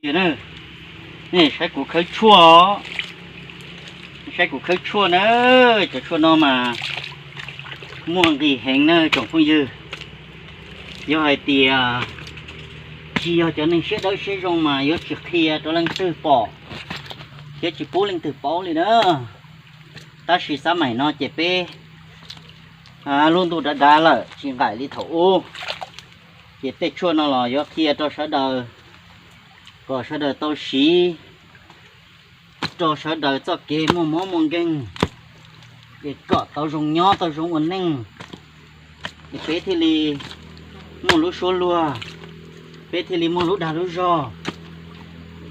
Yog na, nej saib kuv khawb tshuaj, saib kuv khawb tshuaj na, cov tshuaj no mas muaj nqis heev na tsoom phooj ywg. Yog hais tias tsis yog cov neeg siab dawb siab zoo mas yuav tsis qhia rau leej twg pom thiab tsis pub leej twg paub li na. Tab sis xab maim no ces peb lub ntuj dav dav lawm tsis nqaim li thaum ub, ces tej tshuaj no los yuav qhia rau sawv daws kom sawv daws tau siv rau sawv daws txoj kev muaj mob muaj nkeeg, es kom tau zoo nyob tau zoo ua neej, es peb thiaj li muaj lub suab luag, peb thiaj li muaj lub dag lub zog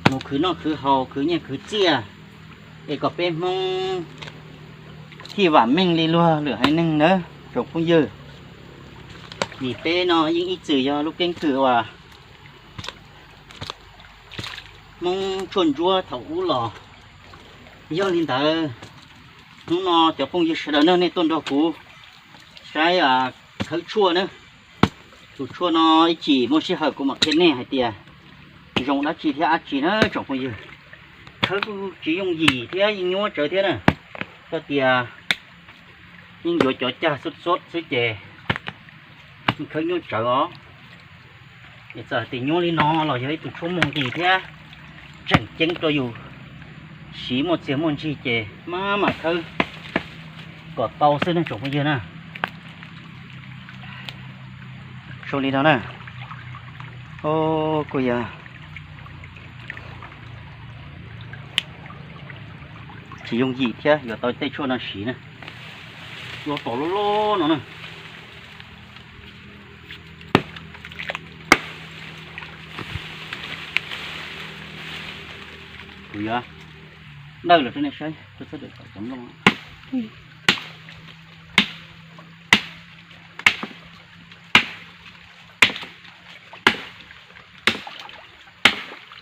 mus khwv noj khwv haus khwv nyiaj khwv txiaj, es kom peb Hmoob thiaj vam meej li luag lwm haiv neeg nawb tsoom phooj ywg. Vim peb no yeej ib txwm yog lub keeb kwm uas Hmoob tshuaj ntsuab thaum ub los. Yog li ntawd, hnub no cov phooj ywg sawv daws na, nej tuaj nrog kuv saib khawb tshuaj na. Tus tshuaj no ib chim muaj sij hawm kuv mam qhia nej hais tias zoo dab tsi thiab dab tsi na tsoom phooj ywg. Khawb kuj tsis yooj yim thiab yeej nyuaj tsawv thiab na, koj tias yeej yuav cov cag xub xub xwb ces yeej khawb nyuaj tsawv os. Es txawm tias nyuaj li no los yog ib tug tshuaj muaj nqis thiab tseem ceeb rau yus siv muaj txiag muaj ntsig ces maj mam khawb kom tau xwb nej tsoom phooj ywg na. Zoo li no na. Kuj yog tsis yooj yim thiab yuav tau tej tshuaj no siv na. Ua pom loj loj no na. Kuv yuav dawj los rau nej saib.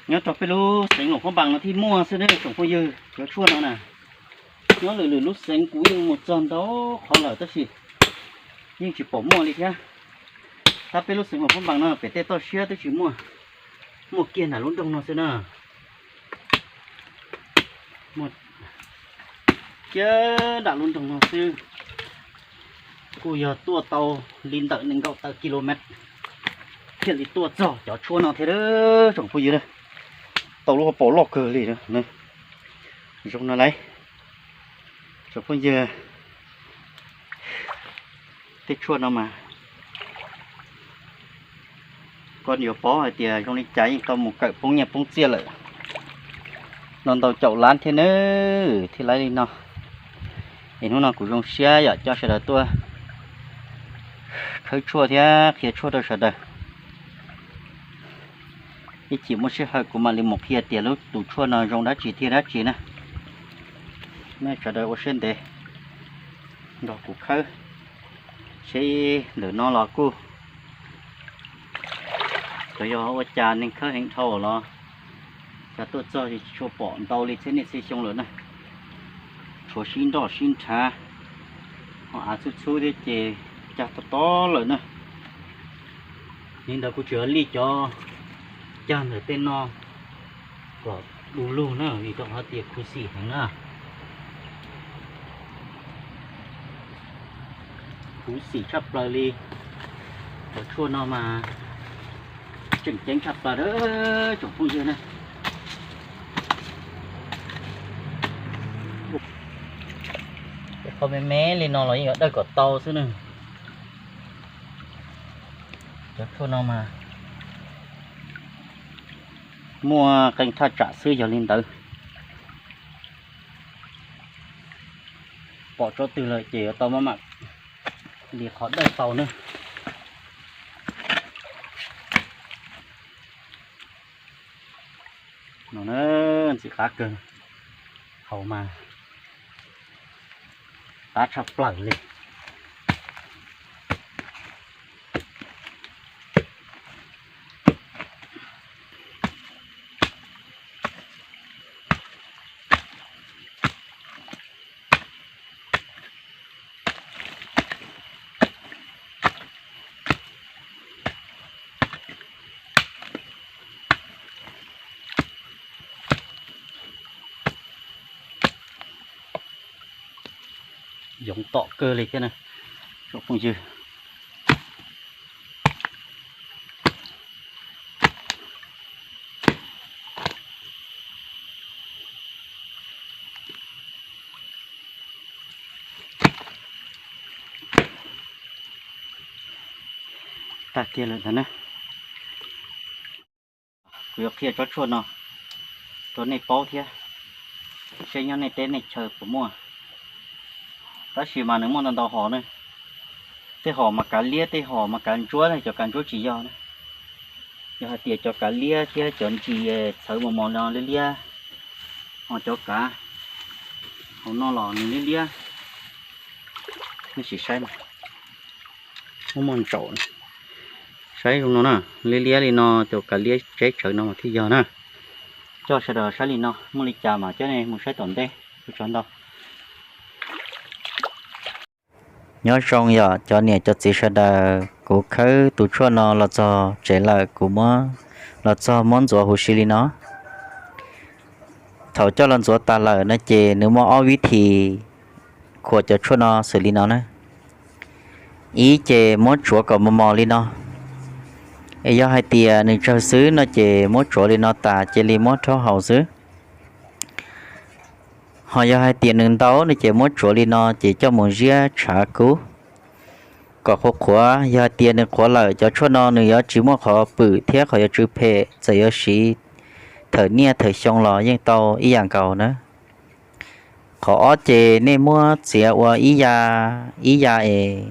Nyob rau peb lub xeev Luam Phab Npas no thiaj muaj xwb ne tsoom phooj ywg, cov tshuaj no na. Nyob lwm lwm lub xeev kuv yeej mus txog ntau qhov lawm tab sis yeej tsis pom muaj li thiab. Tab peb lub xeev Luam Phab Npas no pem tej toj siab twb tsis muaj, muaj kiag nram lub nroog no xwb na. Muaj kiag nram lub nroog no xwb. Kuj yog tuaj tau li ntawm nees nkaum tawm kilomev thiaj li tuaj txog cov tshuaj no thiab tsoom phooj ywg. Tau lub hauv paus loj kawg li. Zoo no lauj, tsoom phooj ywg, tej tshuaj no mas koj yuav paub hais tias zoo li cas yeej tau mus kawm poob nyiaj poob txiaj lawm no ntau caum lab thiab nawb thiaj li no. Es hnub no kuv zoo siab yom coj sawv daws tuaj khawb tshuaj thiab qhia tshuaj rau sawv daws. Ib chim muaj sij hawm kuv mam li mus qhia tias lub tus tshuaj no zoo dab tsi thiab dab tsi na. Nej sawv daws ua siab ntev nrog kuv khawb, seb ntawm no los kuj, cov yog ua cas neeg khawb heev dhau los cas tuaj txog tsis tshua pom ntau li txhiab niaj txhiab xyoo lawm na. Tshuav sib nroj sib nrhav, ho av txhub txhub thiab ces cag tob tob lawm na. Li ntawd kuv tsuas li cov cag ntawm tej no kom du lug na vim rau qhov tias khuv xim heev na. Khuv xim tshaj plaws li. Cov tshuaj no mas tseem ceeb tshaj plaws tsoom phooj ywg na. Qhov me me li no los yeej yuav dawj kom tau xwb na. Cov tshuaj no mas muaj qee thaj tsam xwb yog li ntawd. Pom tsob twg lawm ces yuav tau maj mam li qhov dawj tau na. No na, ntxim qab kawg, haus mas qab tshaj plaws li. Yoov tom kawg li thiab na, tsoom phooj ywg. Tag kiag lawm ntag na. Kuv yuav qhia tsob tshuaj no rau nej paub thiab, seb nyob nej teb nej chaw puas muaj. Tab sis mas nws muaj ntau ntau hom na. Tej hom mas kav liab, tej hom mas kav ntsuab, cov kav ntsuab tsis yog na. Yog hais tias cov kav liab thiab cov ntsis txhawv mos mos no liab liab, ho cov kav hauv no los nws liab liab. Nej sim saib, muaj muaj ntsaum, saib zoo no na, liab liab li no, cov kav liab tseb tsawv no mas thiaj yog na. Coj sawv daws saib li no, muaj li cas mas coj nej mus saib tom ntej, ua tsaug ntau. Nyob zoo yom cov niam cov txiv sawv daws, kuv khawb tus tshuaj no los txog tsev lawm, kuv muab los txog muab ntxuav huv si li no. Thaum coj los ntxuav tas lawm no ces nws muaj ob vib thim khuam cov tshuaj no xws li no na. Ib ces muab tsuav kom mos mos li no, es yog hais tias nws tsawg xwb no ces muab tsuav li no tas cia li muab rhaub haus xwb. Ho yog hais tias nws ntau no ces muab tsuav li no ces coj mus ziab tshav kub kom qhuav qhuav. Yog hais tias nws qhuav lawm, cov tshuaj no nws yuav tsis muaj qhov pwm thiab qhov yuav tsw phem, txawm yuav siv thawm niaj thawm xyoo los yeej tau ib yam nkaus na. Qhov ob ces nej muab txiav ua ib ya, ib ya es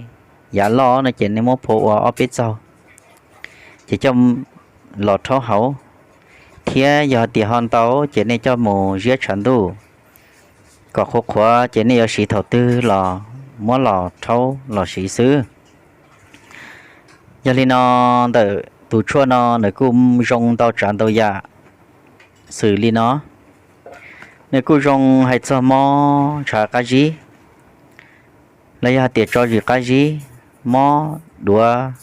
yav loj no ces nej muab phua ua ob peb txaug, ces coj los rhaub hauv. Thiab yog hais tias ho ntau ces nej coj mus ziab tshav ntuj kom qhuav qhuav, ces nej yuav siv thaum twg los muab los rhaub los siv xwb. Yog li no, ntawm tus tshuaj no nws kuj zoo ntau tsav ntau yam xws li no. Nws kuj zoo hais txog mob ntshav qab zib, los yog hais tias tso zis qab zib, mob duav,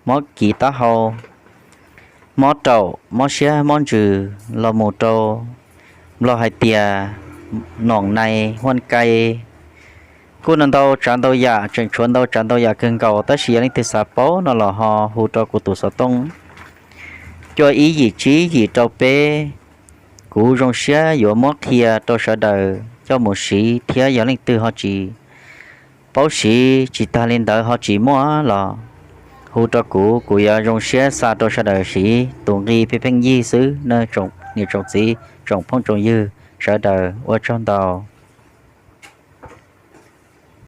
mob kiv taub hau, mob raum, mob siab mob ntsws, los mus rau Nplog hais tias noom nais huaj kai. Kuj no ntau tsav ntau yam, tseem tshuav ntau tsav ntau yam kawg nkaus, tab sis yog leej twg xav paub no los ho hu rau kuv tus xov tooj cuaj ib yim tsib yim rau peb. Kuv zoo siab yuav muab qhia rau sawv daws coj mus siv, thiab yog leej twg ho tsis paub siv, tsis tag li ntawd ho tsis muaj los hu rau kuv, kuv yuav zoo siab xa rau sawv daws siv tus nqi pheej pheej yig xwb na. Niam tsoom txiv, tsoom phooj tsoom ywg sawv daws, ua tsaug ntau.